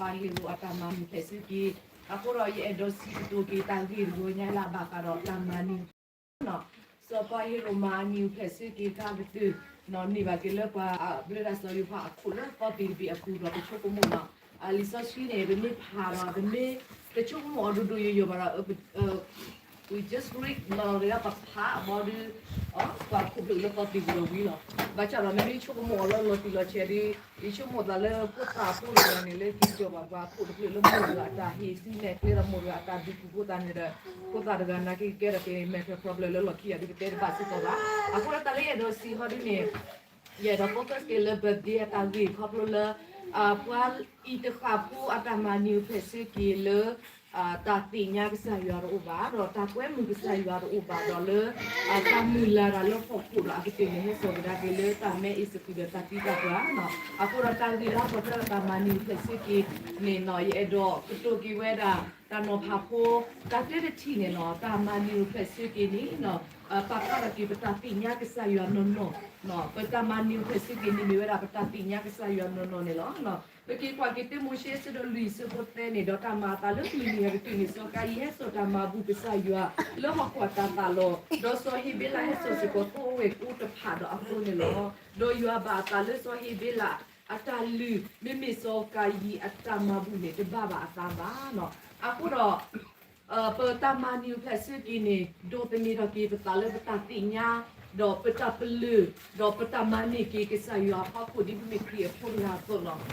စီၤပၤဟ့ရိၣ်အတၢ်မၤနံၤဖျဲးဆၢက့ၤ, အဃိဒီးယအဲၣ်ဒိးစံးကတိၤက့ၤတၢ်ဂ့ၢ်တဂီၤညါလၢအဘၣ်ဃးဒီးတၢ်မၤနံၤဖျဲးဆၢက့ၤနီၤ, စီၤပၤဟ့ရိၣ်မၤနံၤဖျဲးဆၢက့ၤတၢ်ကတၢၢ်နီၤ, န့ၢ်ဘၣ်က့ၤလၢပှၤဘျၢတၢ်စီၤယိၤဟၣ်အခိၣ်လၢသီသ့ၣ်တဘ့ၣ်အပူၤဒီးပဆိကမိၣ်နီၤ, လံာ်စီဆှံန့ၣ် ပမ့ၢ်ဖးဒီး ပမ့ၢ်တဆိကမိၣ်အီၤဒိၣ်ဒိၣ်ယိာ်ယိာ်ဘၣ်ဒီး we just read လီၤဒီးပဖးအဘီဒုး, ပှၤခိၣ်ဖျၢၣ်လၢသီသ့ၣ်တဘ့ၣ်ဒီးဝံၤလီၤ. ဘၣ်ဆၣ်ဒီးမ့မ့ၢ်ဆိကမိၣ်အီၤလၢလီၤတံၢ်လီၤဆဲးဒီး ယဆိကမိၣ်သးလၢဖိသၣ်ဖိတဂၤန့ၣ် လၢက့ၤကီၤဘၣ်ပှၤခိၣ်တဖျၢၣ်လၢမိၢ်တဂၤအတၢ်ဟ့ၣ်ဆူၣ်နဲၣ်ကျဲဒီးမိၢ်တဂၤအတၢ်ဒုးကူၣ်ဖိသးန့ၣ်ဒီး ဖိသၣ်တဂၤနာ်က့ကဲထီၣ်က့ၤ mental problem လၢလီၢ်ခံဂၤဒုးကတဲတဘၣ်စ့ၢ်ကီးဘၣ်. အဃိဒီးတၢ်လၢယအဲၣ်ဒိးစံးဟီဒ်န့ၣ် ယအဲၣ်ဒိး focus က့ၤလၢ birthday အတၢ်ဂ့ၢ်ခီဖျိလၢ ပှၤအံၤတဃၣ်ဖိအတၢ်မၤနံၤဖျဲးဆၢက့ၤလၢ တၢ်သ့ၣ်ညါကစၢ်ယွၤတအိၣ်ဘၣ် ဒီးတၢ်ကွဲမုာ်ကစၢ်ယွၤတအိၣ်ဘၣ်ဒီးလၢ တၢ်မုၢ်လၢ်တၢ်လၢဟီၣ်ခိၣ်ဒီးအကတၢၢ်န့ၣ် ဟဲစိာ်ကဒါက့ၤလၢတၢ်မဲအ့ၣ်စဃံးဒီးတၢ်သံတၢ်ပှၢ်နီၤ. အဃိဒီးတၢ်ဂ့ၢ်လၢအဖီၣ်ထီၣ်တၢ်မၤနံၤဖျဲးဆၢက့ၤန့ၣ်နီၤ ယအဲၣ်ဒိးကတိၤက့ၤဝဲဒၣ် တၢ်နီၤဖးဖိ တၢ်တၢတထံၣ်န့ၣ်နီၤ တၢ်မၤနံၤဖျဲးဆၢက့ၤန့ၣ်နီၤ ပာ်ဖျါထီၣ်က့ၤပတၢ်သ့ၣ်ညါကစၢ်ယွၤနီၢ်နီၢ်, ပတၢ်မၤနံၤဖျဲးဆၢက့ၤန့ၣ်မ့ၢ်ဝဲဒၣ်ပတၢ်သ့ၣ်ညါကစၢ်ယွၤနီၢ်နီၢ်န့ၣ်လီၤ. ပက့ၤကွၢ်က့ၤတၢမိၤၡ့ အဆၢဒိၣ်လွံၢ် အဆၢဖိသၢန့ၣ် ဒီးတၢ်မၤအသးလၢမုၢ်နံၤအကတၢၢ်န့ၣ် စီၤကၤယံၣ်ဟဲစိာ်တၢ်မၤဘူၣ်ကစၢ်ယွၤ လၢဟီၣ်ခိၣ်အတၤသၣ်လီၤ. ဒီးစီၤဟ့းဘ့လးဟဲစိာ်စ့ၢ်ကီးသိအဝဲၢ်ကိတဖၣ်ဒီးအသိန့ၣ်လီၤ. ဒီးယွၤဘၣ်အသးလၢစီၤဟ့းဘ့လးအတၢ်လုၢ် မ့မ့ၢ်စီၤကၤယံၣ်အတၢ်မၤဘူၣ်န့ၣ် တဘၣ်ဘၣ်အသးဘၣ်နီၤ. အဃိဒီး ပတၢ်မၤနံၤဖျဲးဆၢက့ၤန့ၣ် ဒိးသန့ၤထီၣ်က့ၤပသးလၢပတၢ်သ့ၣ်ညါ ဒီးပတၢ်ပလၢၢ် ဒီးပတၢ်မၤန့ၢ်က့ၤကစၢ်ယွၤအဖီခိၣ် ဒ်ပမ့ၢ်ခရံာ်ဖိတဂၤအသိးလီၤ.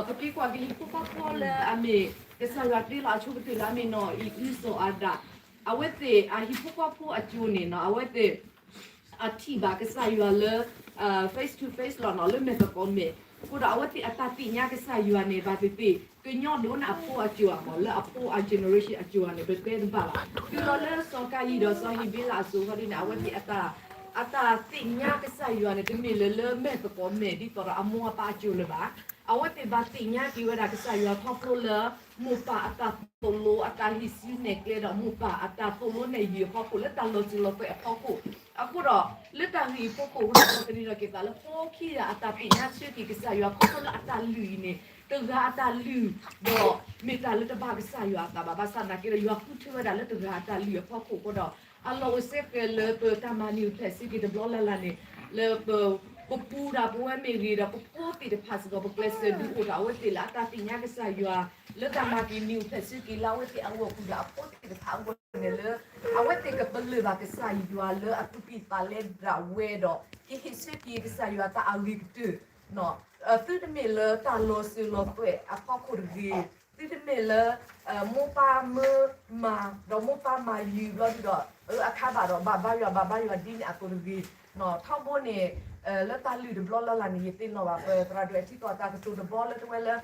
ပက့ၤကွၢ်က့ၤဟံၣ်ဖိဃီဖိလၢအမ့ၢ် ကစၢ်ယွၤတ့လီၤအဆိကတၢၢ်လၢအမ့ၢ်နီၢ်အံၣ်အုစီၤအၤဒၣ်, အဝဲသ့ၣ်အဟံၣ်ဖိဃီဖိအစိၤန့ၣ်နီၤ အဝဲသ့ၣ် အထံၣ်ဘၣ်ကစၢ်ယွၤလၢ face to face လီၤနီၤ လၢမဲာ်သကိးမဲာ်, အဃိဒီးအဝဲသ့ၣ်အတၢ်သ့ၣ်ညါကစၢ်ယွၤန့ၣ် ဘၣ်သ့ၣ်သ့ၣ် ကညီဒိၣ်န့ၢ်အဖိအစိၤအမး လၢအဖိအ generation အစိၤန့ၣ် ပတဲတဘၣ်ဘၣ်. တုၤလီၤလၢစီၤကၤယံၣ်ဒီးစီၤဟ့းဘ့လးအစိၤဃီဒ်န့ၣ် အဝဲသ့ၣ်အတၢ် အတၢ်သ့ၣ်ညါကစၢ်ယွၤန့ၣ် တမ့ၢ်လၢလၢမဲာ်သကိးမဲာ် ဒ်သိးဒီးအမိၢ်အပၢ်အစိၤလၢၤဘၣ်. အဝဲသ့ၣ်ဘၣ်သ့ၣ်ညါက့ၤဝဲဒၣ်ကစၢ်ယွၤခီဖျိလၢ မိၢ်ပၢ်အတၢ်သိၣ်လိအတၢ်ဟံးစုနဲၣ်ကျဲဒီး မိၢ်ပၢ်အတၢ်သိၣ်လိနဲၣ်ယုၢ်အဖီခိၣ် လၢတၢ်လီၤစၢၤလီၤသွဲၣ်အဖီခိၣ်, အဃိဒီး လၢတၢ်ဂ့ၢ်အဖီခိၣ် ပကသန့ၤထီၣ်က့ၤသးလၢဖိခံဂၤအတၢ်သ့ၣ်ညါဆၢက့ၤကစၢ်ယွၤ ခီဖျိလၢအတၢ်လုၢ်အံၤန့ၣ် တဂၤအတၢ်လုၢ် ဒီးမ့ၢ်တၢ်လၢတဘၣ်ကစၢ်ယွၤအသးဘၣ်. ဘၣ်ဆၣ်သနာ်က့ဒီး ယွၤဃုထၢဝဲဒၣ်လၢတဂၤအတၢ်လုၢ်အဖီခိၣ်အဃိဒီး အလီၢ်အိၣ်စ့ၢ်ကီးလၢပတၢ်မၤနံၤဖျဲးဆၢက့ၤတဘျီလၢ်လၢ်န့ၣ် လၢပ ပပူၤဒၣ်ပဝဲမ့ၢ်ဂ့ၤဒီး ပဖိသ့ၣ်တဖၣ်စ့ၢ်ကီး ပကျဲးစၢးဒုးအိၣ်ထီၣ်အဝဲသ့ၣ်လၢအတၢ်သ့ၣ်ညါကစၢ်ယွၤ လၢတၢ်မၤက့ၤနံၤဖျဲးဆၢက့ၤလၢအဝဲသ့ၣ်အဂီၢ်ဃုာ်ဒီးအဖိသ့ၣ်တဖၣ်အဂီၢ်န့ၣ်လၢ အဝဲသ့ၣ်ကပလၢၢ်ဘၣ်ကစၢ်ယွၤလၢအသူၣ်ကံၢ်သးလဲဒၣ်ဝဲဒီး ကဟ့ၣ်ဆၢက့ၤကစၢ်ယွၤတၢ်အဂ့ၤကတၢၢ် သုတမ့ၢ်လၢတၢ်လီၤစၢၤလီၤသွဲၣ်အဖီခိၣ်တဂ့ၤ, သုတမ့ၢ်လၢ မိၢ်ပၢ်မၢမၤ ဒီးမိၢ်ပၢ်မၤယုာ်ဘျီဒုဒီး အၢအခါဘၣ်ဒီး ဘၣ်ဘါယွၤ ဘၣ်ဘါယွၤဒ်န့ၣ်အသိးတဂ့ၤ, ထီဘိန့ၣ် လၢတၢ်လုၢ်တဘျီလၢ်လၢ်န့ၣ် ယသ့ၣ်နီၣ်ဘၣ် ပသရၣ်ဒိၣ်အဲၣ်ထံကီၢ်အတၢ်ကတိၤတဘျီလၢတဝဲလၢ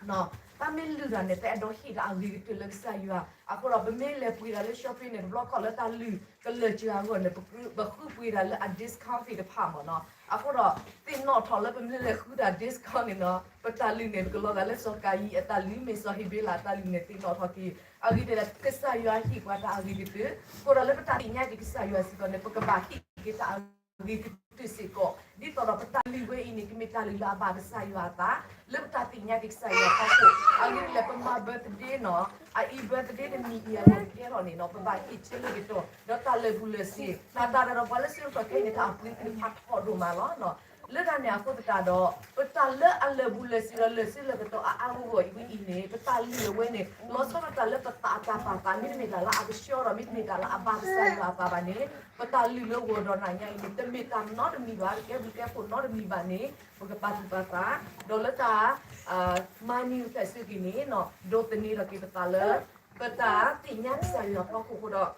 တၢ်မ့ၢ်လုၢ်တၢ်န့ၣ် တအဲၣ်ဒိးဟ့ၣ်တၢ်အဂ့ၤကတၢၢ်လၢကစၢ်ယွၤ, အဃိဒီးပမ့ၢ်လဲၤပှ့ၤတၢ်လၢ shopping န့ၣ် တဘျီခီၣ်လၢတၢ်လုၢ်ကလၢာ်စှၤအဂီၢ်န့ၣ် ပဃုပှ့ၤတၢ်လၢအ discount သ့ၣ်တဖၣ်မ့ၢ်နီၤ, အဃိဒီး သ့ၣ်နီၣ်ထီၣ်လၢပမ့ၢ်လဲၤဃုတၢ် discount န့ၣ်နီၤ ပတၢ်လုၢ်န့ၣ် ပကလီၤဂာ်လၢစီၤကၤယံၣ်အတၢ်လုၢ် မ့ၢ်စီၤဟ့းဘ့လးအတၢ်လုၢ်န့ၣ် သ့ၣ်နီၣ်ထီၣ်က့ၤ အဂ့ၢ်ဒ်လဲၣ် ကစၢ်ယွၤဟ့ၣ်ပှၤတၢ်အဂ့ၤကတၢၢ်, အဃိဒီးလၢပတၢ်သ့ၣ်ညါက့ၤကစၢ်ယွၤစ့ၢ်ကီးန့ၣ် ပကဘၣ်ဟ့ၣ်က့ၤတၢ်အဂ့ၤကတၢၢ်စ့ၢ်ကီး ဒ်သိးဒီးပတၢ်လုၢ်ဝဲအံၤန့ၣ် ကမ့ၢ်တၢ်လုၢ်လၢအဘၣ်ကစၢ်ယွၤအသး လၢပတၢ်သ့ၣ်ညါက့ၤကစၢ်ယွၤအဖီခိၣ်, အဂ့ၢ်ဒ်လဲၣ် ပမၤ birthday နီၤ အအံၤ birthday တမံၤအံၤအဂီၢ်တကဲထီၣ်န့ၣ်နီၤ ပဘၣ်ဟ့ၣ်ဆၢလၢကတီၢ် ဒီးတၢ်လၢာ်ဘူၣ်လၢာ်စ့ၤ တၢ်သးတၢ်ဒီးပှၤလၢဆၢကတီၢ်ခဲအံၤန့ၣ် တၢ်အပှ့ၤသ့ၣ်တဖၣ်ထီၣ်ဒိၣ်မးလီၤ. လၢတၢ်န့ၣ်အဃိသတးဒီး ပတၢ်လၢအလၢာ်ဘူၣ်လၢာ်စ့ၤဒီးလၢာ်ဆၢလၢာ်ကတီၢ်အါအါဂီၢ်ဂီၢ်အံၤဝဲအံၤန့ၣ် ပတၢ်လုၢ်အဝဲန့ၣ် လီၤဆီဒၣ်တၢ်လၢပသးအတၢ်ပာ်သး မ့တမ့ၢ်တၢ်လၢအကဆှီဒီး မ့တမ့ၢ်တၢ်လၢအဘၣ်ကစၢ်ယွၤအသးဘၣ်န့ၣ် ပတၢ်လုၢ်လၢဂီၤဒီးနၤညါအံၤန့ၣ် တမ့ၢ်တၢ်နီတမံၤဘၣ် တကဲဘျုးကဲဖှိၣ်နီတမံၤဘၣ်န့ၣ် ပကပာ်သူၣ်ပာ်သး ဒီးလၢတၢ် မၤနံၤဖျဲးဆၢက့ၤန့ၣ် ဒိးသန့ၤထီၣ်က့ၤပသးလၢ ပတၢ်သ့ၣ်ညါကစၢ်ယွၤအဖီခိၣ်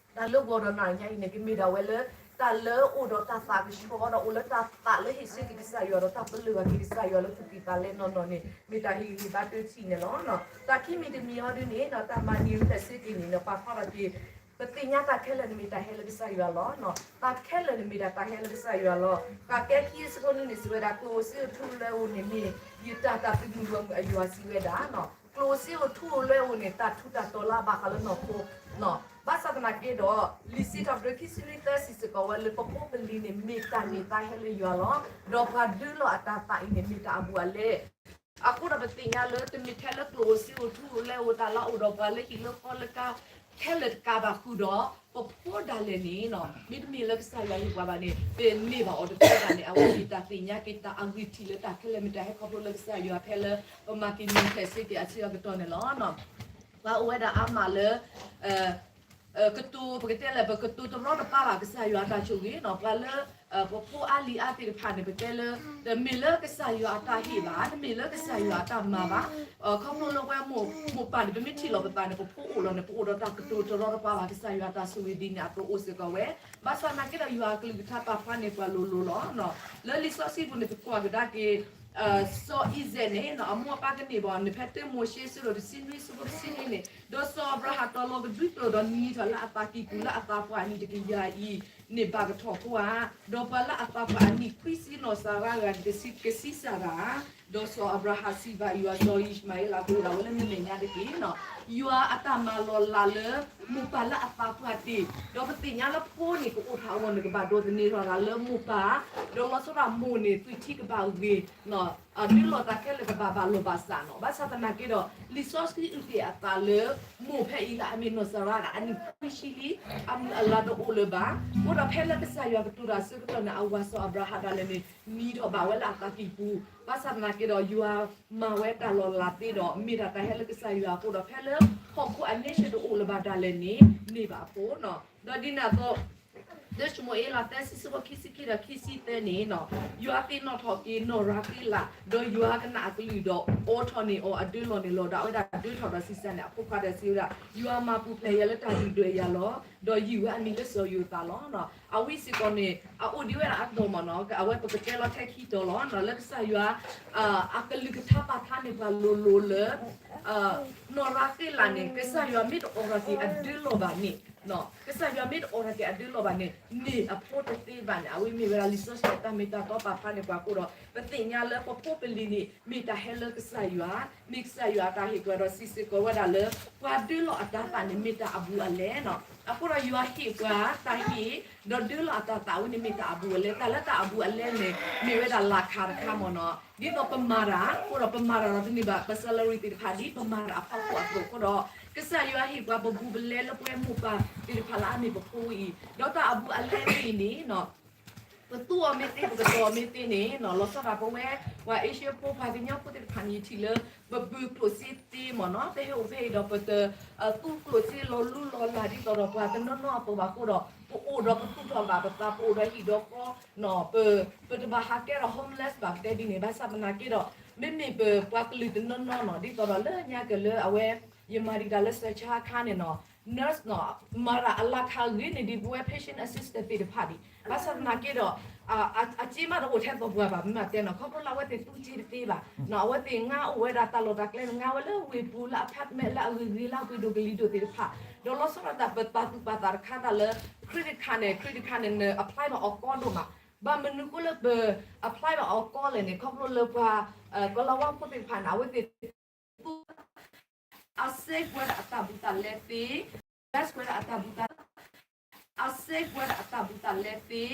အဃိဒီး တၢ်လၢဂီၤဒီးနၤညါအံၤန့ၣ် ကမ့ၢ်ဒၣ်ဝဲလၢ တၢ်လၢအိၣ်ဒီးတၢ်သးကဆှီဒီးအိၣ်လၢတၢ်သးလၢဟ့ၣ်ဆၢက့ၤကစၢ်ယွၤဒီးတၢ်ပလၢၢ်ဘၣ်က့ၤကစၢ်ယွၤလၢသူၣ်ကံၢ်သးလဲနီၢ်နီၢ်န့ၣ် မ့ၢ်တၢ်ဟ့ၣ်ဂံၢ်ဟ့ၣ်ဘါတၢ်ထံၣ်န့ၣ်လီၤ. တၢ်ခံမံၤတမံၤအံၤဒ်န့ၣ် တၢ်မၤနံၤဖျဲးဆၢက့ၤန့ၣ် ပာ်ဖျါထီၣ်က့ၤ ပသ့ၣ်ညါတၢ်ခဲလၢာ်န့ၣ်မ့ၢ်တၢ်ဟဲလၢကစၢ်ယွၤလီၤ. တၢ်ခဲလၢာ်န့ၣ်မ့ၢ်ဒၣ်တၢ်ဟဲလၢကစၢ်ယွၤလီၤ. ဃးကဲခံအဆၢဖိနွံန့ၣ် စံးဝဲဒၣ် ကျိၣ်ဧိၤစ့ဧိၤထူဧိၤလွဲဧိၤန့ၣ်မ့ၢ် ယတၢ် တၢ်သုးမုၢ်ဂီၢ်မုၢ်အယွၤစံးဝဲဒၣ် ကျိၣ်ဧိၤစ့ဧိၤထူဧိၤလွဲဧိၤန့ၣ် တၢ်ထူးတၢ်တီၤလၢအဘၣ်ဃးလၢနီၢ်ခိ ဘၣ်ဆၣ်သနာ်က့ဒီး လံာ်စံးထီၣ်ပတြၢၤခံဆံနွံသၢစံးစ့ၢ်ကီးဝဲလၢပဖိပလံၤန့ၣ် မ့ၢ်တၢ်န့ၢ်သါဟဲလၢယွၤလီၤ. ဒီးပှၤဒုးလီၤအတၢ်သးအံၤန့ၣ် မ့ၢ်တၢ်အဘူးအလဲ အဃိဒီးပသ့ၣ်ညါလၢတမ့ၢ်ထဲလၢကျိၣ်ဧိၤစ့ဧိၤထူဧိၤလဲၤဧိၤတၢ်လီၢ်အိၣ်ဒီးပှၤလၢဟံၣ်လၢဃီလၢကါ ခဲလၢာ်တကးဘၣ်ဃုာ်ဒီး ပဖိဒၣ်လဲာ်န့ၣ် မ့တမ့ၢ်လၢကစၢ်ယွၤဟ့ၣ်ပှၤဘၣ်န့ၣ် ပန့ၢ်ဘၣ်အီၤတသ့ဘၣ်န့ၣ် အဝဲမ့ၢ်တၢ်သ့ၣ်ညါက့ၤတၢ်အဂံၢ်ထံးလၢတၢ်ခဲလၢာ် မ့ၢ်တၢ်ဟဲခီဖျိလၢကစၢ်ယွၤဖဲလၢ ပမၤက့ၤနံၤဖျဲးစ့က့ၤအဆၢကတီၢ်န့ၣ်လီၤ. ပှၤအိၣ်ဝဲဒၣ်အါမးလၢ ကတိၤ ပကတဲလၢ ပကတိၤတရီတပါဘၣ်ကစၢ်ယွၤအတၢ်ဆိၣ်ဂ့ၤနီၤ, ပှၤလၢ ပဖိအါလံၤအါသ့ၣ်တဖၣ်န့ၣ် ပတဲလၢ တမ့ၢ်လၢကစၢ်ယွၤအတၢ်ဟ့ၣ်ဘၣ်, တမ့ၢ်လၢကစၢ်ယွၤအတၢ်မၤဘၣ်, ခီဖျိလၢပဝဲမိၢ်ပၢ်န့ၣ် ပမ့ၢ်ထံၣ်လီၤပသးန့ၣ် ပဖိအိၣ်လီၤန့ၣ် ပအိၣ်ဒီးတၢ်ကတိၤတရီတပါဘၣ် ကစၢ်ယွၤအတၢ်ဆိၣ်ဂ့ၤဒ်န့ၣ်အသိးအိၣ်စ့ၢ်ကီးဝဲ, ဘၣ်ဆၣ်သနာ်က့ဒီး ယွၤအကလုၢ်ကထါပာ်ဖျါန့ၢ်ပှၤလိၤလိၤလီၤ. လၢလံာ်စီဆှံပူၤန့ၣ် ပကွၢ်ကဒါက့ၤ စီၤအံၤစဲးန့ၣ် အမိၢ်အပၢ်ကန့ၢ်ဘၣ် နဖဲတၢမိၤၡ့ အဆၢဒိၣ်တဆံနွံ အဆၢဖိတဆံနွံန့ၣ်, ဒီးစီၤအၤဘြၤဟၣ်တီၤလီၤကဒွံကျိာ်ဒီးနံၤထီၣ်လၢအသးကံၢ်ပူၤ လၢအသးပှၢ်အနံၣ်တကယၤအံၤန့ၣ် ဘၣ်ကထီၣ်ဖိဧါ, ဒီးပှၤလၢအသးပှၢ်အနံၣ်ခွံဆံနီၢ်စၤရါဂၤန့ၣ် ကဆံးစၢ်တၢ်ဧါ, ဒီးစီၤအၤဘြၤဟၣ်စံးဘၣ်ယွၤ စီၤယံၡမၤအ့လးကအိၣ်ဒၣ်ဝဲလၢနမဲာ်ညါတက့ၢ်. ယွၤအတၢ်မၤလီၤလးလၢ မိၢ်ပၢ်လၢအသးပှၢ်တ့ၢ်, ဒီးပသ့ၣ်ညါလၢဖိန့ၣ် ကအိၣ်ထီၣ်အဂီၢ်န့ၣ် ကဘၣ်ဒိးသန့ၤထီၣ်သးလၢမိၢ်ပၢ်, ဒီးလီၤဆီဒၣ်မိၢ်န့ၣ် သွံၣ်ထံကဘၣ်ဂ့ၤ ဒုးလီၢ်တၢ်ခဲလၢာ်ကဘၣ်ဘၣ်လိာ်ဘၣ်စးနီၤ, ဘၣ်ဆၣ်သနာ်က့ဒီး လံာ်စီဆှံအုၣ်က့ၤအသးလၢ မိၢ်ဖဲအံၤလၢအမ့ၢ်နီၢ်စၤရါဒၣ် အနံၣ်ခွံဆံလံ, အမုၢ်အလါတအိၣ်လၢၤဘၣ်, အဃိဒီးဖဲလၢကစၢ်ယွၤကတိၤတၢ်အဆၢကတီၢ်န့ၣ် အဝၤစီၤအၤဘြၤဟၣ်ဒၣ်လဲာ်န့ၣ် နံၤထီၣ်ဘၣ်ဝဲလၢအသးကံၢ်ပူၤ, ဘၣ်ဆၣ်သနာ်က့ဒီး ယွၤမၤဝဲတၢ်လီၤလးသ့ဒီး မ့ၢ်ဒၣ်တၢ်ဟဲလၢကစၢ်ယွၤအဃိဒီး ဖဲလၢဟီၣ်ခိၣ်အနၢၤတအိၣ်လၢၤဘၣ်ဒၣ်လဲာ်န့ၣ် န့ၢ်ဘၣ်အဖိနီၤ, ဒီးဒ်န့ၣ်အသိး တၢၡမူၤအ့လး သၢဆံ အဆၢဖိခံဆံခံဒီးခံဆံသၢန့ၣ်, ယွၤသ့ၣ်နီၣ်ထီၣ်က့ၤနီၢ်ရၤဃ့လး, ဒီးယွၤကနၣ်အကလုၢ်ဒီးအိးထီၣ်န့ၢ်အီၤအဒၢလီၢ်န့ၣ်လီၤ. ဒီးအဝဲဒၣ်ဒၢထီၣ်ဒီးစံးစၢ်န့ၣ် အဖိခွါဒီးစံးဝဲဒၣ်, ယွၤမၤပူၤဖျဲးယၤလၢတၢ်ဒုၣ်ဒွဲၣ်ယၤလီၤ, ဒီးယုၢ်ဝဲအမံၤလၢစီၤယိၤသးလီၤ. အဝဲစ့ၢ်ကီးန့ၣ် အအိၣ်ဒံးဝဲဒၣ်အတီၢ်မးနီၤ, အဝဲပကတဲလီၤထဲခံတီၤလီၤ, လၢကစၢ်ယွၤ အကလုၢ်ကထါပာ်ဖျါန့ၢ်ပှၤလိၤလိၤလၢ နီၢ်ရၤဃ့လးန့ၣ် ကစၢ်ယွၤမ့ၢ်တအိးထီၣ်က့ၤအဒၢလီၢ်ဘၣ်န့ၣ်, ကစၢ်ယွၤမ့ၢ်တအိးထီၣ်က့ၤအဒၢလီၢ်ဘၣ်န့ၣ် န့ၢ်အဖိတသ့ဘၣ်န့ၣ် အဝဲမ့ၢ်ဝဲဒၣ်လံာ်စီဆှံအတၢ်မ့ၢ်တၢ်တီပာ်ဖျါန့ၢ်ပှၤအဃိဒီး ပသ့ၣ်ညါလၢပဖိပလံၤန့ၣ် မ့ၢ်တၢ်ဟဲလၢကစၢ်ယွၤ, မ့ၢ်ကစၢ်ယွၤအတၢ်ဟ့ၣ်ပှၤဒီးစံးစ့ၢ်ကီးဝဲဒၣ်လၢ ပှၤဒၢလီၢ်အတၤသၣ်န့ၣ် မ့ၢ်တၢ်အဘူးအလဲနီၤ. အဃိဒီးယွၤဟ့ၣ်ပှၤတၢ်ဟ့ၣ် ဒီးဒၢလီၢ်အတၤသၣ်ဝဲန့ၣ်မ့ၢ်တၢ်အဘူးအလဲ, တၢ်လၢတၢ်အဘူးအလဲန့ၣ် မ့ၢ်ဝဲဒၣ်လၢ်ခးတခါမးနီၤ. ဒ်သိးပမၤတၢ် အဃိဒီးပမၤတၢ်ဒီးတန့ၢ်ဘၣ် ပ salary သ့ၣ်တဖၣ်ဒ်ပမၤတၢ်အဖီခိၣ်အသိးအဃိဒီး ကစၢ်ယွၤဟ့ၣ်ပှၤပဘူးပလဲလၢပဝဲမိၢ်ပၢ်သ့ၣ်တဖၣ်လၢအမ့ၢ်ပဖိအံၤ, ဒီးတၢ်အဘူးအလဲဝဲအံၤန့ၣ် ပသူအီၤမ့ၢ်သ့ ပကတီၤအီၤမ့ၢ်သ့န့ၣ် လီၤဆီဒၣ်ပဝဲ ပှၤအ့ရှၢဖိ ပှၤကညီဖိသ့ၣ်တဖၣ်န့ၣ် ယထံၣ်လၢ ပဘုၣ်ကျိၣ်စ့သ့မးနီၤ, ပဟဲအိၣ်ဖဲအံၤဒီးပတ သူကျိၣ်စ့လီၤလူလီၤလးဒ်သိးဒီးပှၤတနီၤနီၤအသိးဘၣ်အဃိဒီး ပအိၣ်ဒီးပသူၣ်ထီၣ်ဘၣ်ပသး ပအိၣ်ဒီးဟံၣ်ဒီးဃီ ပတဘၣ်ဟးကဲဒီး homeless ဘၣ် ပတဲဒ်န့ၣ်, ဘၣ်ဆၣ်သနာ်က့ဒီး မ့မ့ၢ်ပပှၤကလုာ်တနီၤနီၤနီၤ ဒ်သိးဒီးလၢညါက့ၤလၢအဝဲ ယမၤဒံးတၢ်လၢစၢဆါအခါန့ၣ်နီၤ nurse နီၤ မၤတၢ်အလၢ်ခးဂ့ၤန့ၢ်ဒံးပဝဲ patient assistant သ့ၣ်တဖၣ်ဒံး, ဘၣ်ဆၣ်သနာ်က့ဒီး အစ့မးတအိၣ်ထဲသိးပှၤဘၣ် မ့ၢ်တဲနီၤ ခီဖျိလၢအဝဲသ့ၣ်သူစ့တသ့ဘၣ်, အဝဲသ့ၣ်ငါအိၣ်ဝဲဒၣ်တၢ်လီၢ်တၢ်ကျဲန့ၣ် ငါဝဲလၢဝ့ၢ်ပူၤလၢ apartment လၢအဂ့ၤဂ့ၤလၢအပှ့ၤဒိၣ်ကလံၤဒိၣ်သ့ၣ်တဖၣ်, ဒီးလီၤဆီဒၣ်တၢ်ပပာ်သူၣ်ပာ်သးတခါတၢ်လၢ credit card န့ၣ် credit card န့ၣ် န apply ဘၣ်အီၤကီဒိၣ်မး, ဘၣ်မနုၤဃိလၢပ apply ဘၣ်အီၤကီလဲၣ်န့ၣ် ခီဖျိလၢပှၤ ကီၤလၤဝါဖိသ့ၣ်တဖၣ်န့ၣ် အဝဲသ့ၣ် အစဲကွဲးဒၣ်အတၢ်ဘူးတၢ်လဲသ့, အစဲကွဲးဒၣ်အတၢ်ဘူးတၢ် အစဲကွဲးဒၣ်အတၢ်ဘူးတၢ်လဲသ့,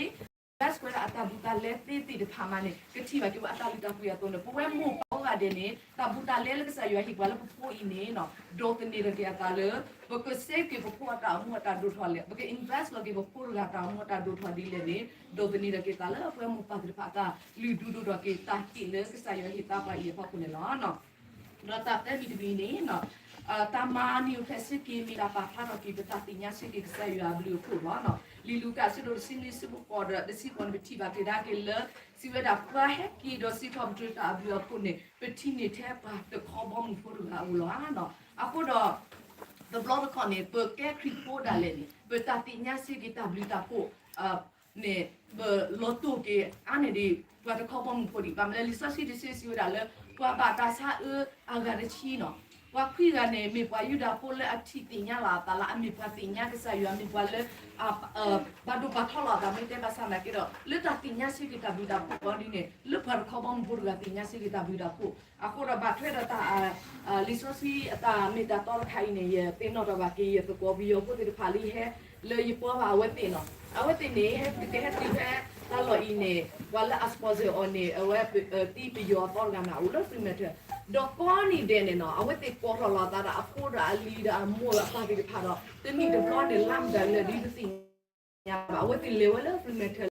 အစဲကွဲးဒၣ်အတၢ်ဘူးတၢ်လဲသ့သ့ၣ်တဖၣ်မးန့ၣ် ကထံၣ်ဘၣ်က့ၤဝဲအတၢ်လုၢ်တၢ်ပှ့ၤအသိးန့ၣ် ပဝဲမိၢ်ပၢ်အိၣ်ဂၤဒဲးန့ၣ် တၢ်ဘူးတၢ်လဲလၢကစၢ်ယွၤဟ့ၣ်ပှၤလၢပဖိအံၤန့ၣ် ဒိးသန့ၤထီၣ်က့ၤအသးလၢ ပကစဲက့ၤပဖိအတၢ်အိၣ်မူအတၢ်ဒိၣ်ထီၣ်လဲၣ်, ပက invest လီၤက့ၤပဖိတဂၤတၢ်အိၣ်မူအတၢ်ဒိၣ်ထီၣ်ဒ်လဲၣ်န့ၣ် ဒိးသန့ၤထီၣ်က့ၤသးလၢပဝဲမိၢ်ပၢ်သ့ၣ်တဖၣ်အတၢ်လုၢ်ဒူဒိၣ်ထီၣ်က့ၤ တၢ်ဟ့ၣ်လၢကစၢ်ယွၤဟ့ၣ်သါပှၤအံၤအဖီခိၣ်န့ၣ်လီၤ. ဒီးတၢ်သၢမံၤတမံၤန့ၣ် တၢ်မၤနံၤအိၣ်ဖျဲၣ်ဆ့က့ၤ မ့ၢ်တၢ်ပာ်ဖျါထီၣ်က့ၤ ပတၢ်သ့ၣ်ညါဆၢက့ၤကစၢ်ယွၤအဘျုးအဖှိၣ်လီၤ. လံာ်လူၤကၣ် အဆၢဒိၣ်တဆံနွံ အဆၢဖိဃိးဒီးတဆံဃိးန့ၣ် ပထံၣ်ဘၣ်က့ၤဒၣ်က့ၤလၢ စံးဝဲဒၣ် ပှၤဟဲက့ၤဒီးစံးထီၣ်ပတြၢၤတၢ်အဘျုးအဖှိၣ်န့ၣ် ပထံၣ်န့ၢ်ထဲပှၤတခီဘီမုၢ်ဖိတဂၤအအိၣ်လီၤ. အဃိဒီး တဘျီတခီၣ်န့ၣ် ပကဲခရံာ်ဖိဒၣ်လဲာ်န့ၣ် ပတၢ်သ့ၣ်ညါဆၢက့ၤတၢ်ဘျုးတၢ်ဖှိၣ် န့ၣ် ပလီၤတိၢ်က့ၤအါန့ၢ်ဒံး ပှၤတခီဘီမုၢ်ဖိဒံး ဘၣ်မနုၤလဲၣ် လံာ်စီဆှံတဆၢစံးဝဲဒၣ်လၢ ပှၤဘၣ်တၢ်ဆါအၢအဂၤတဆံနီၤ, ပှၤခွံဂၤန့ၣ် မ့ၢ်ပှၤယူဒၤဖိလၢအထံၣ်သ့ၣ်ညါလီၤအသးလၢ အမ့ၢ်ပှၤသ့ၣ်ညါကစၢ်ယွၤ မ့ၢ်ပှၤလၢ ဘၣ်ဒိဘၣ်ထီလီၤအသး မ့ၢ်တဲဘၣ်ဆၣ်သနာ်က့ဒီး လၢတၢ်သ့ၣ်ညါဆၢက့ၤတၢ်ဘျုးတၢ်ဖှိၣ်အီၤဒ်န့ၣ် လၢပှၤတခီဘီမုၢ်ဖိတဂၤသ့ၣ်ညါဆၢက့ၤတၢ်ဘျုးတၢ်ဖှိၣ် အဃိဒီးဘၣ်ထွဲဒီးတၢ် လံာ်စီဆှံအတၢ်မ့ၢ်တၢ်တီတခါအံၤန့ၣ် ယသ့ၣ်နီၣ်ထီၣ်ဘၣ်က့ၤ ယသကိးပယီၤဖိသ့ၣ်တဖၣ်လၢယဟဲ လၢယပှၤဘၣ်အဝဲသ့ၣ်နီၤ, အဝဲသ့ၣ်န့ၣ် ဟဲကဟဲတုၤဖဲတၢ်လီၢ်အံၤန့ၣ် ပှၤလၢအ sponsor အီၤန့ၣ် အဝဲသံပယီၤအသီတဂၤန့ၣ် အိၣ်လၢ Fremantle ဒီးကိးနံၤဒဲးန့ၣ်နီၤ အဝဲသ့ၣ်ကိးထီၣ်လီၤအသးဒီးအဖိဒီးအလံၤဒီးအမိၢ်ဒီးအပၢ်သ့ၣ်တဖၣ်ဒီး တနံၣ်တဘျီန့ၣ် လါမတၤလဲၣ်ဒ်တသ့ၣ်ညါဘၣ်. အဝဲသ့ၣ်လဲၤဝဲလၢ Fremantle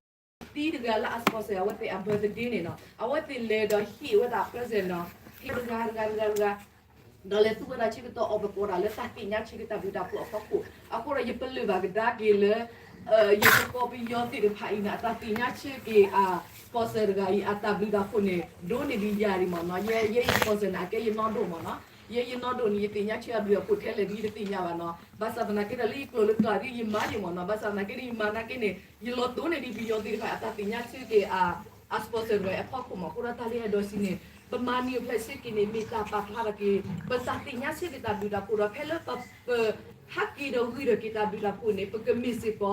လၢ သံတဂၤလၢအ sponsor အဝဲသ့ၣ်အ birthday န့ၣ်နီၤ အဝဲသ့ၣ်လဲၤဒီးဟ့ၣ်ဝဲဒၣ် present နီၤ ဟ့ၣ်တဂၤတဂၤတဂၤတဂၤ ဒီးလဲၤသူဝဲဒၣ်ဆၢကတီၢ်အီၣ်ပကိးတၢ်လၢတၢ်သ့ၣ်ညါဆၢက့ၤ တၢ်ဘျုးတၢ်ဖှိၣ်အဖီခိၣ် အဃိဒီးယပလၢၢ်ဘၣ်ကဒါက့ၤလၢ ယပကီၢ်ပယီၤသ့ၣ်တဖၣ်အံၤန့ၣ် အတၢ်သ့ၣ်ညါဆၢက့ၤအ sponsor တဂၤအံၤ အတၢ်ဘျုးတၢ်ဖှိၣ်န့ၣ် ဒိၣ်န့ၢ်ဒံးယၤဒံးမ့ၢ်နီၤ. ယဲ ယဲ sponsor န့ၣ် အကဲယနီၢ်ဒိၣ်မ့ၢ်နီၤ. ယဲယနီၢ်ဒိၣ်န့ၣ် ယသ့ၣ်ညါဆၢအဘျုးအဖှိၣ်ထဲလဲၣ်ဒ်ယတသ့ၣ်ညါဘၣ်နီၤ. ဘၣ်ဆၣ်သနာ်က့ဒီးလၢယကျိာ်လၢကျါဒ်ယမၤဒံးမ့ၢ်နီၤ. ဘၣ်ဆၣ်သနာ်က့ဒီးယမၤသနာ်က့န့ၣ် ယလီၤတိၢ်န့ၢ်ဒံးပယီၤသ့ၣ်တဖၣ်အတၢ်သ့ၣ်ညါဆၢက့ၤအ အ sponsor တဂၤအံၤအဖီခိၣ်မ့ၢ် အဃိဒီးတၢ်လၢအဲၣ်ဒိးစံးန့ၣ် ပမၤနံၤအဖျဲၣ်ဆၢက့ၤန့ၣ် မ့ၢ်တၢ်ပာ်ဖျါထီၣ်က့ၤ ပတၢ်သ့ၣ်ညါဆၢက့ၤတၢ်ဘျုးတၢ်ဖှိၣ်ဒီး ဖဲလၢပ ပဟးက့ၤဒီးဂံၢ်ထီၣ်က့ၤတၢ်ဘျုးတၢ်ဖှိၣ်န့ၣ် ပကမ့ၢ်စ့ၢ်ကီး ပှ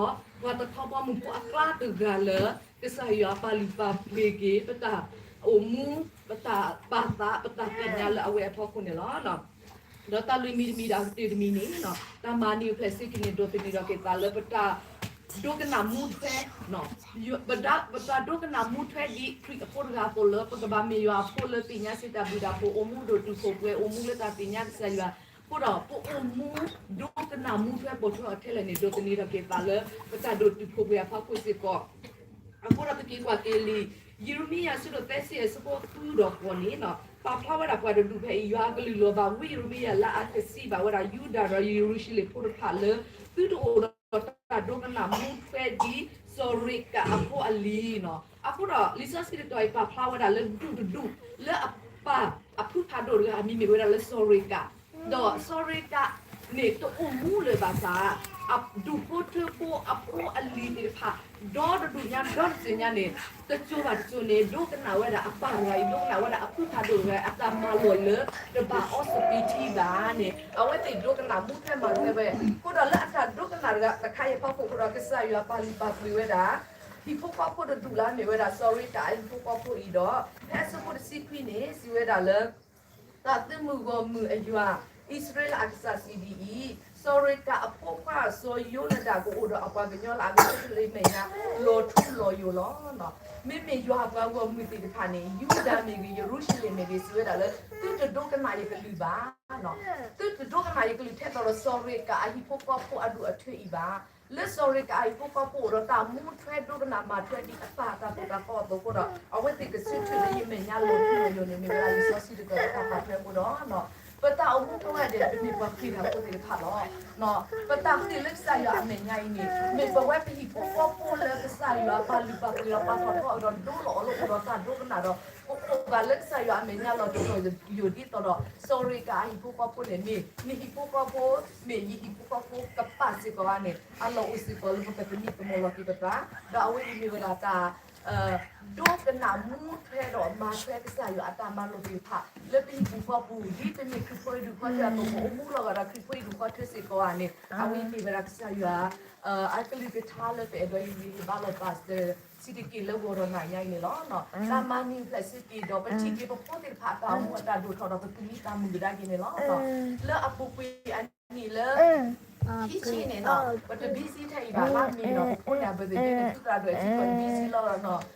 ၤတခီဘီမုၢ်ဖိအကျါတဂၤလၢ ကစၢ်ယွၤပာ်လုၢ်ပာ်ပှ့ၤက့ၤ ပတၢ်အိၣ်မူ ပတၢ်ပာ်သး ပတၢ်သ့ၣ်ညါလၢအဝဲအဖီခိၣ်န့ၣ်လီၤ. ဒီးတၢ်လွံၢ်မံၤတမံၤဒီးအကတၢၢ်တမံၤန့ၣ် တၢ်မၤနံၤအဖျဲၣ်ဆၢက့ၤန့ၣ် ဒိးသန့ၤထီၣ်က့ၤသးလၢပတၢ် ဒိကနၣ်မူထွဲ ပတၢ်ဒိကနၣ်မူထွဲဒ်ခရံာ်အဖိတဂၤအသိးလၢ ပကဘၣ်မ့ၢ်ယွၤအဖိလၢသ့ၣ်ညါဆၢတၢ်ဘျုးတၢ်ဖှိၣ် အိၣ်မူဒိၣ်တုာ်ခိၣ်ပှဲၤ အိၣ်မူလၢတၢ်သ့ၣ်ညါကစၢ်ယွၤ အဃိဒီး ပအိၣ်မူဒိကနၣ်မူထွဲပိာ်ထွဲအီၤထဲလဲၣ်န့ၣ် ဒိးသန့ၤထီၣ်က့ၤသးလၢ ပတၢ်ဒိၣ်တုာ်ခိၣ်ပှဲၤအဖီခိၣ်စ့ၢ်ကီး အဃိဒီးပက့ၤကွၢ်က့ၤလံာ် ယံးရမံယၤ အဆၢဒိၣ်သၢဆံ အဆၢဖိဃုဒီးဃိးန့ၣ် ပာ်ဖျါဝဲဒၣ်ပှၤတဒူၣ်ဖဲအံၤ ယွၤအကလုၢ်လီၤဘၣ်ဝံယံးရမံယၤလၢအကစံးဘၣ်ဝဲဒၣ် ယူဒၤဒီးယရူၤၡလ့ၣ်ဖိတဖၣ်လၢ သုတအိၣ်ဒီးတၢ်ဒိကနၣ်မူထွဲဒ် စီၤရ့းကးအဖိအလံၤနီၤ. အဃိဒီး လံာ်စီဆှံတတီၤအံၤ ပာ်ဖျါဝဲဒၣ်လၢဒူၣ်တဒူၣ် လၢအပၢ်အဖုဖးဒိၣ်တဂၤ အမံၤမ့ၢ်ဝဲဒၣ်လၢစီၤရ့းကး ဒီးစီၤရ့းကးန့ၣ် တအိၣ်မူလၢၤဘၣ်ဆၣ် အဒူၣ်ဖိထၢဖိအဖိအလံၤသ့ၣ်တဖၣ် ဒီတဒူၣ်ညါဒီတစၢၤညါန့ၣ် တစိၤဘၣ်တစိၤန့ၣ် ဒိကနၣ်ဝဲဒၣ်အပၢ်တဂၤအံၤ ဒိကနၣ်ဝဲဒၣ်အဖုဖးဒိၣ်တဂၤအံၤ အတၢ်မၤလိာ်လၢ တဘၣ်အီစပံးထံဘၣ်န့ၣ် အဝဲသ့ၣ်ဒိကနၣ်မူထွဲမၤထွဲဝဲ အဃိဒီးလၢအတၢ်ဒိကနၣ်တခါအံၤအဖီခိၣ်အဃိဒီး ကစၢ်ယွၤပာ်လုၢ်ပာ်ပှ့ၤဝဲဒၣ် ဟံၣ်ဖိဃီဖိတဒူၣ်လၢအမ့ၢ်ဝဲဒၣ် စီၤရ့းကးအဟံၣ်ဖိဃီဖိအံၤဒီး ဖဲအဆၢဖိတဆံခွံန့ၣ် စံးဝဲဒၣ်လၢ တၢ်သုးမုၢ်ဂီၢ်မုၢ်အယွၤ အံၣ်စရ့လးအကစၢ်စံးဒ်အံၤ, စီၤရ့းကးအဖိခွါစီၤယိနဒၤကအိၣ်ဒီးအပှၤကညီလၢအဂ့ၤကတၢၢ်လၢမဲာ်ညါ လီၤထူလီၤယိာ်လီၤ. မ့မ့ၢ်ယွၤအပှၤဂီၢ်မုၢ်သ့ၣ်တဖၣ်န့ၣ် ယူဒၤမ့ၢ်ဂ့ၤ ယရူၤၡလ့ၣ်မ့ၢ်ဂ့ၤ စံးဝဲဒၣ်လၢ သုတဒိကနၣ်ယကလုၢ်ဘၣ် သုတဒိကနၣ်ယကလုၢ်ထဲသိးဒီး စီၤရ့းကးအဟံၣ်ဖိဃီဖိအဒိၣ်အထၢအံၤဘၣ်. လၢစီၤရ့းကးအဟံၣ်ဖိဃီဖိအိၣ်ဒီးတၢ်မူထွဲဒိကနၣ်မၤထွဲဒ်အပၢ်အတၢ်သိၣ်တၢ်သီအသိးအဃိဒီး အဝဲသ့ၣ်ကဆၢထၢၣ်လၢယမဲာ်ညါလီၤထူလီၤယိာ်န့ၣ် မ့ၢ်ဝဲဒၣ်လံာ်စီဆှံတတီၤလၢတၢ်ပာ်ထွဲအဃိဒီး ပတၢ်အိၣ်မူပဝဲဒၣ် ပမ့ၢ်ပှၤခရံာ်ဖိသ့ၣ်တဖၣ်လီၤ. ပတၢ်ဃ့ၢ်လၢကစၢ်ယွၤအမဲာ်ညါအံၤန့ၣ် မ့ၢ်ပဝဲပဟံၣ်ဖိဃီဖိလၢကစၢ်ယွၤပာ်လုၢ်ပာ်ပှ့ၤဒီးပာ်ထီၣ်ထီအီၤဒီးဒိလီၤအီၤလၢအိၣ်ဒီးတၢ်ဒိကနၣ်ဒီး ပအိၣ်ဘၣ်လၢကစၢ်ယွၤအမဲာ်ညါလီၤထူလီၤယိာ်ဒ်သိးဒီး စီၤရ့းကးအဟံၣ်ဖိဃီဖိန့ၣ် မ့ၢ်နဟံၣ်ဖိဃီဖိ မ့ၢ်ယဟံၣ်ဖိဃီဖိကပာ်စ့ၢ်ကီးဧါန့ၣ် အလီၢ်အိၣ်စ့ၢ်ကီးလၢပကသမံသမိးလီၤက့ၤပသး ဒီးအဝဲအံၤမ့ၢ်ဝဲဒၣ်တၢ် ဒိကနၣ်မူထွဲဒီးမၤထွဲကစၢ်ယွၤအတၢ်မၤလိာ်သ့ၣ်တဖၣ် လၢပဟံၣ်ပူၤဃီပူၤ ဒ်ပမ့ၢ်ခရံာ်ဖိအံၤဒူၣ်ဃီထၢအသိး ပအိၣ်မူလီၤဂာ်ဒီးခရံာ်ဖိအံၤဒူၣ်ဃီထၢစ့ၢ်ကီးဧါန့ၣ် အဝဲအံၤမ့ၢ်ဝဲဒၣ်ကစၢ်ယွၤ အကလုၢ်ကထါလၢပအဲၣ်ဒိးဟ့ၣ်ဂံၢ်ဟ့ၣ်ဘါလိာ်သး စံးတက့ၢ်လၢဂီၤဒီးနၤညါအံၤန့ၣ်လီၤ. တၢ်မၤနံၤအဖျဲၣ်ဆၢက့ၤဒီး ပထံၣ်က့ၤပဖိသ့ၣ်တဖၣ်အတၢ်အိၣ်မူအတၢ်ဒိၣ်ထီၣ်ဒီး ပသူၣ်မံသးမုာ်ကဒါက့ၤန့ၣ်လီၤ. လၢအပူၤကွံာ်အနံၣ်လၢ ခံဆံန့ၣ်နီၤ ပတ busy ထဲအံၤဘၣ် လါမ့ၤဒီး ပဖိန့ၣ် အ birthday န့ၣ် သုသရၣ်ဒိၣ်အထံကီၢ်န့ၣ် busy လီၤဒီး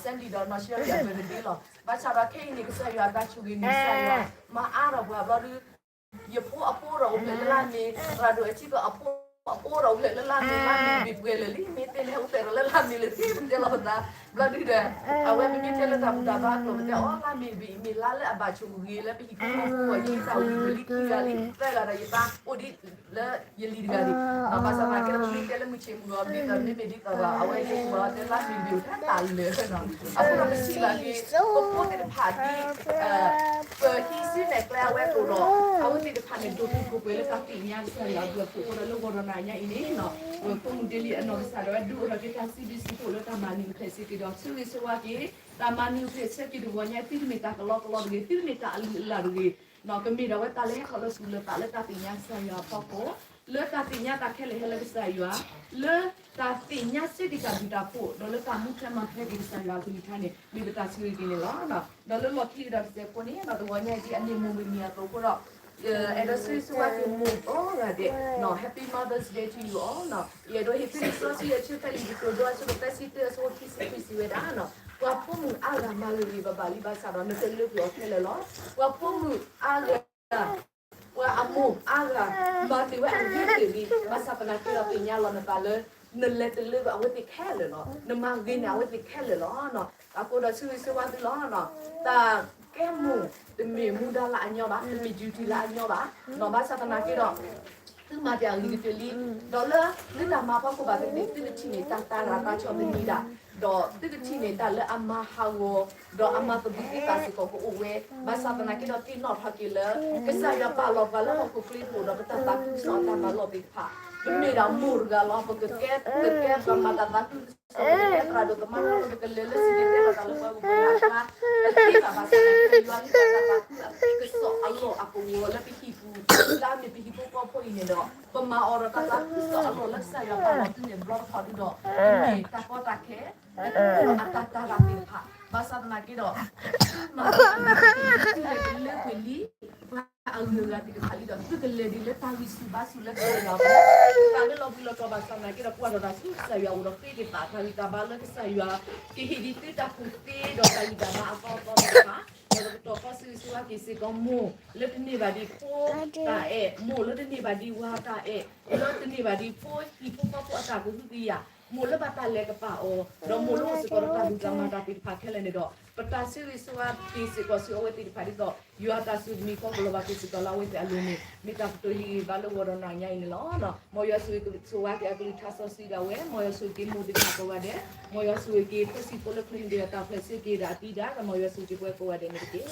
Sandy ဒီးနီၢ်ရှဲရံၤအ birthday လီၤ. ဘၣ်ဆၣ်ဒီးခဲအံၤန့ၣ် ကစၢ်ယွၤအတၢ်ဆိၣ်ဂ့ၤန့ၣ် ကစၢ်ယွၤမၤအါထီၣ်ပှၤဘျီဒု ယဖိအဖိဒီးအိၣ်ဖျဲၣ်လၢလါမ့ၤ သရၣ်ဒိၣ်အထံကီၢ်အဖိ အဖိဒီးအိၣ်ဖျဲၣ်လၢလါမ့ၤ လါမ့ၤဘ့ၣ်ပှဲၤလၢာ်လံ မ့ၢ်တဲလဲၤအိၣ်ဖျဲၣ်ဒီးလၢလါမ့ၤလၢာ်သ့ ပတဲလီၤပသး ဘျီဒုဒီး အဝဲမ့မ့ၢ်တဲလၢတၢ်ဘူၣ်တၢ်ဘါအကျိာ် ပတဲအီၤ လါမ့ၤဘ့ၣ်အံၤမ့ၢ်လါလၢအဘၣ်ဆိၣ်ဂ့ၤလၢပဟံၣ်ဖိဃီဖိအဂီၢ် ယတၢ်အိၣ်မူလံခံဂၤလံ သၢဂၤဒီးယသးအိၣ်ဒ်လၢယလံၤတဂၤန့ၣ် ဘၣ်ဆၣ်သနာ်က့ဒီး ပမ့ၢ်တဲလၢမုၢ်ဆ့ၣ်မုၢ်ဂီၤမ့ၢ်ဒီး မ့မ့ၢ်ဒ်သိးဒီး အဝဲယဲၢ်ဘၣ်တဲလါမ့ၤဘ့ၣ်အိၣ်ထဲတၢ်လၢာ် အဃိဒီးပထံၣ်ဘၣ်က့ၤ ပဖိသ့ၣ်တဖၣ်ဒ် ပဟံးစုနဲၣ်ကျဲအဝဲအသိးဒီး အဝဲသ့ၣ်တဖၣ်န့ၣ် ဒိၣ်တုာ်ခိၣ်ပှဲၤလၢတၢ်သ့ၣ်ညါကစၢ်ယွၤအဘျုးအဖှိၣ်အဃိဒီး လၢဂီၤဒီးနၤညါအံၤန့ၣ် ပဖိမုၣ်ဒ့လံအနီၢ်ကစၢ်ဒၣ်ဝဲ ဒုးအိၣ်ထီၣ်က့ၤတၢ်စံးဘျုးစံးဖှိၣ်လၢတၢ်မၤနံၤအဖျဲၣ်ဆၢက့ၤဒီး ဆိၣ်ဂ့ၤဆိၣ်ဝါက့ၤ တၢ်မၤနံၤအဖျဲၣ်ဆၢက့ၤတဂီၤညါ သုတမ့ၢ်တၢ်ကလီကလီတဂ့ၤ သုတမ့ၢ်တၢ်အလုၢ်အလၢ်တဂ့ၤ ကမ့ၢ်ဒၣ်ဝဲတၢ်လၢဟဲထီၣ်လၢသူၣ်လၢသးလၢတၢ်သ့ၣ်ညါကစၢ်ယွၤအဖီခိၣ် လၢတၢ်သ့ၣ်ညါတၢ်ခဲလၢာ်ဟဲလၢကစၢ်ယွၤ လၢတၢ်သ့ၣ်ညါဆၢက့ၤတၢ်ဘျုးတၢ်ဖှိၣ် ဒီးလၢတၢ်မူထွဲမၤထွဲက့ၤကစၢ်ယွၤအကလုၢ်ကထါန့ၣ် မ့ၢ်ပတၢ်ဆိၣ်ဂ့ၤက့ၤန့ၣ်လီၤ. ဒီးလၢလီၢ်ခံကဒီးတစဲးဖိန့ၣ် ဒီးတဂီၤညါအံၤဒ်အမ့ၢ်မိၢ်မုၢ်နံၤအသိးအဃိဒီး အဲၣ်ဒိးဆိၣ်ဂ့ၤဆိၣ်ဝါက့ၤမိၢ်ကိးဂၤဒဲး Happy Mother's Day to you all ယအဲၣ်ဒိးဟ့ၣ်သုလံာ်စီဆှံအဆၢဖဲလံာ်တကတိၤဒိ အဆၢဒိၣ်သၢဆံတၢ အဆၢဖိခံဆံခွံစံးဝဲဒၣ် ပှၤဖိမုၣ်အါဂၤမၤဂ့ၤဂ့ၤဘၣ်ဘၣ်လံ ဘၣ်ဆၣ်ဒီးနတလၢကွံာ်အီၤခဲလၢာ်လီၤ. ပှၤဖိမုၣ်အါဂၤ ပှၤအမိၢ်အါဂၤ မၤတ့ၢ်ဝဲအဂ့ၤတ့ၢ်လံ ဘၣ်ဆၣ်သနာ်က့ဒီးသ့ၣ်ညါလီၤနသးလၢ နလဲၤတလၢကွံာ်အဝဲသ့ၣ်ခဲလၢာ်လီၤ. နမၤဂ့ၤန့ၢ်အဝဲသ့ၣ်ခဲလၢာ်လီၤ. အဃိဒီးဆၢဂ့ၤဆၢဝါသုလီၤ. တၢ်ကဲမိၢ်တမ့ၢ်မူဒါလၢအညီဘၣ်, တမ့ၢ် duty လၢအညီဘၣ်. ဘၣ်ဆၣ်သနာ်က့ဒီး သုမၤတ့ၢ်အဂ့ၤကတၢၢ်လံ, ဒီးလၢသုတၢ်မၤဖီခိၣ်ဘၣ်သ့ၣ်သ့ၣ် သုကထံၣ်န့ၢ်တၢ်တၤရၤတၤဆီၣ်သနံၤဒၣ်, ဒီးသုကထံၣ်န့ၢ်တၢ်လၢအမၤဟးဂီၤ ဒီးအမၤသဘံၣ်သ့ၣ်သၣ်စ့ၢ်ကီးကအိၣ်ဝဲ, ဘၣ်ဆၣ်သနာ်က့ဒီးသ့ၣ်နီၣ်ထီၣ်က့ၤလၢ ကစၢ်ယွၤပာ်လီၤပှၤလၢဟီၣ်ခိၣ်ချၢအပူၤဒီးပတၢ်သးခုကစီၣ်အတၢ်မၤလီၢ်သ့ၣ်တဖၣ်, ပမ့ၢ်ဒၣ်မိၢ်တဂၤလီၤ. ပကကဲ ပကကဲပှၤမၤတၢ်သးခုကစီၣ်, ပကကဲသရၣ်ဒိၣ်သမါထီၣ်လၢ ပကလဲၤလၢစံၣ်တဲၤတဲလီၤတၢ်လၢပှၤဂီၢ်ပှၤကျါ, ပကဲဘၣ်ဘၣ်ဆၣ်သနာ်က့ယွၤဟ့ၣ်ပှၤတၢ်သးခုအကစီၣ်အလီၢ်အကဝီၤလၢပဟံၣ်ပူၤ, လၢအမ့ၢ်ပဟံၣ်ဖိဃီဖိအံၤန့ၣ်ဒီး ပမၤအီၤဒီးတၢ်သးခုကစီၣ်အလီၢ်လၢကစၢ်ယွၤပာ်လီၤသုန့ၣ် ဘျီတခီၣ်ဒုဒီး ပမ့ၢ်တၢ်ကီတၢ်ခဲ အတၢ်တၤရၤသ့ၣ်တဖၣ်, ဘၣ်ဆၣ်သနာ်က့ဒီး သုမၤအီၤ သုလဲၤတလၢကွံာ်လံ ပှၤအဂုၤအဂၤသ့ၣ်တဖၣ်လံဒီး သုကလဲၤဒ်လၢတၢ်ဂံၢ်ဆူၣ်ဘါဆူၣ်လၢကစၢ်ယွၤအဂီၢ်, တၢ်လၢလီၤဘှံးလီၤတီၤဘၣ်ဆၣ်သနာ်က့ဒီး ကွၢ်ထီၣ်တၢ်ဆူကစၢ်ယွၤအအိၣ်ဒီးဃ့က့ၤသး တၢ်ဂံၢ်တၢ်ဘါလၢကစၢ်ယွၤ ကဟ့ၣ်ဒံးသုတၢ်ကူၣ်သ့ဒီးတၢ်ဂံၢ်တၢ်ဘါအသီအသီသ့ၣ်တဖၣ်, ဒီးပကတီၢ်ကီၢ်ဆၢဂ့ၤဆၢဝါက့ၤစ့ၢ်ကီးမိၢ်လၢတန့ၢ်ဘၣ်ဒံးဖိတၢ်အဲၣ်, မိၢ်လၢတန့ၢ်ဘၣ်ဒံးဝၤတၢ်အဲၣ်, လၢတန့ၢ်ဘၣ်ဒံးဖိဟံၣ်ဖိဃီဖိအတၢ်ကဟုကယာ်, မိၢ်လၢဘၣ်တၢ်လဲၤကပာ်အီၤ, ဒီးမိၢ်လၢအိၣ်စ့ၢ်ကီးဒီးတၢ်ဂံၢ်တၢ်ဘါတၢ်သ့ၣ်တဖၣ်ခဲလၢာ်န့ၣ်ဒီး ပတၢ်ဆၢဂ့ၤဆၢဝါက့ၤစ့ၢ်ကီးဆူအဝဲသ့ၣ်တဖၣ်ဒ်သိး ယွၤအတၢ်ဆိၣ်ဂ့ၤမံၤကလီၤဘၣ်က့ၤစ့ၢ်ကီးလၢအဝဲသ့ၣ်အလိၤန့ၣ် မ့ၢ်တၢ်ကတိၤဟ့ၣ်ဂံၢ်ဘါလၢဂီၤဒီးနၤညါအံၤန့ၣ်လီၤ. မ်ယွၤဆိၣ်ဂ့ၤကဆိၣ်ဂ့ၤက့ၤအကလုၢ်ကထါစီဆှံဒၣ်ဝဲ, မ်ယွၤဆိၣ်ဂ့ၤက့ၤမိၢ်သ့ၣ်တဖၣ်ကိးဂၤဒဲး, မ်ယွၤဆိၣ်ဂ့ၤက့ၤ ဖဲစံၣ်ဖိလၢချ့န့ၣ်ဒီး တၢ်ဖျဲးဆၢက့ၤဒီးအသံဒၣ်, ဒီးမ်ယွၤဆိၣ်ဂ့ၤက့ၤပှၤကိးဂၤဒဲးန့ၣ်တက့ၢ်.